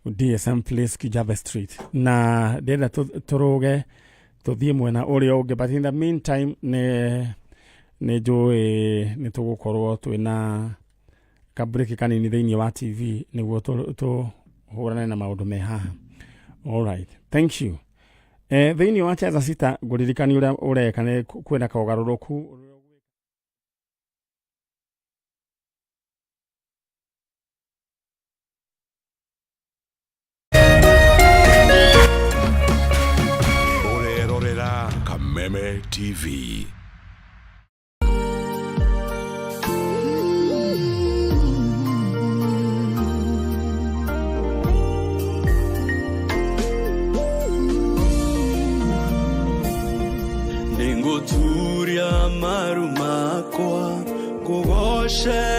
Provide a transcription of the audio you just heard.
DSM Place, Kijabe Street. Na ndĩrenda tũrũge tũthiĩ mwena ũrĩa ũngĩ, but in the meantime nĩ njũĩ nĩ tũgũkorwo twĩna kabreki kanini thĩinĩ wa TV nĩguo tũhũrane na maũndũ me haha. All right, thank you. Thĩinĩ wa Cheza Sita ngũririkania ũrĩa ũreka nĩ kwĩna kaũgarũrũku. Ũrerorera Kameme TV. Nĩngũturia maru makwa ngũgoce.